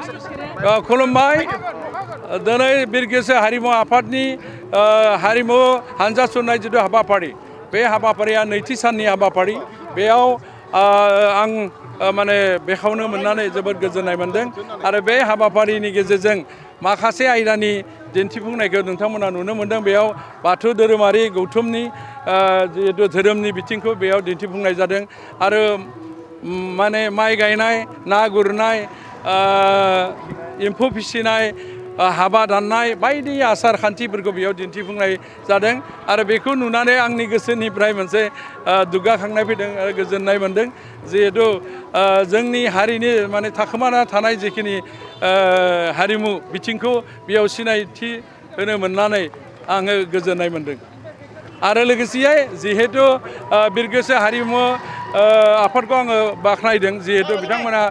खुलुमबाय दिनै बिरगोस्रि हारिमु आफादनि हारिमु हानजा सुरनाय जिथु हाबाफारि बे हाबाफारिया नैथि साननि हाबाफारि बेयाव आं माने बेखावनो मोननानै जोबोद गोजोननाय मोनदों आरो बे हाबाफारिनि गेजेरजों माखासे आयदानि दिन्थिफुंनायखौ नोंथांमोना नुनो मोनदों बेयाव बाथौ धोरोमारि गौथुमनि जिहेतु धोरोमनि बिथिंखौ बेयाव दिन्थिफुंनाय जादों आरो माने माइ गायनाय ना गुरनाय एम्फौ फिसिनाय हाबा दाननाय बायदि आसार खान्थिफोरखौ बेयाव दिन्थिफुंनाय जादों आरो बेखौ नुनानै आंनि गोसोनिफ्राय मोनसे दुगाखांनाय फैदों आरो गोजोननाय मोनदों जिहेतु जोंनि हारिनि माने थाखोमाना थानाय जिखिनि हारिमु बिथिंखौ बेयाव सिनायथि होनो मोननानै आङो गोजोननाय मोनदों आरो लोगोसेयै जिहेतु बिरगोस्रि हारिमु आफादखौ आङो बाख्नायदों जिहेतु बिथांमोना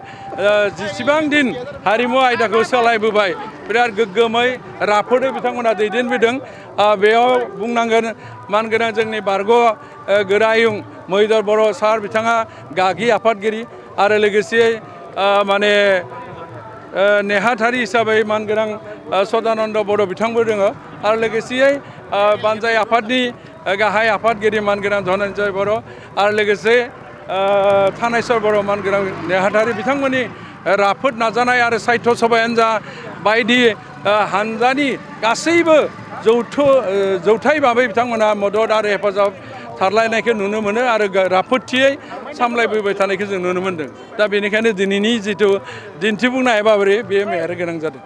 जेसेबां दिन हारिमु आयदाखौ सोलायबोबाय बिराद गोग्गोमै राफोदै बिथांमोना दैदेनबोदों बेयाव बुंनांगोन मानगोनां जोंनि बारग' गोरायुं मैदर बर' सार बिथाङा गागि आफादगिरि आरो लोगोसे माने नेहाथारि हिसाबै मानगोनां सदानन्द बर' बिथांबो दङ आरो लोगोसेयै बानजाय आफादनि गाहाय आफादगिरि मानगोनां धनन्जय बर' आरो लोगोसे थानेस्वर बर' मानगोनां नेहाथारि बिथांमोननि राफोद नाजानाय आरो साहित्य सभायानो जा बायदि हानजानि गासैबो जौथाय भाबै बिथांमोना मदद आरो हेफाजाब थारलायनायखौ नुनो मोनो आरो राफोदथियै सामलायबोबाय थानायखौ जों नुनो मोनदों दा बेनिखायनो दिनैनि जिथु दिन्थिफुंनाय हाबाफारि बेयो मेहेर गोनां जादों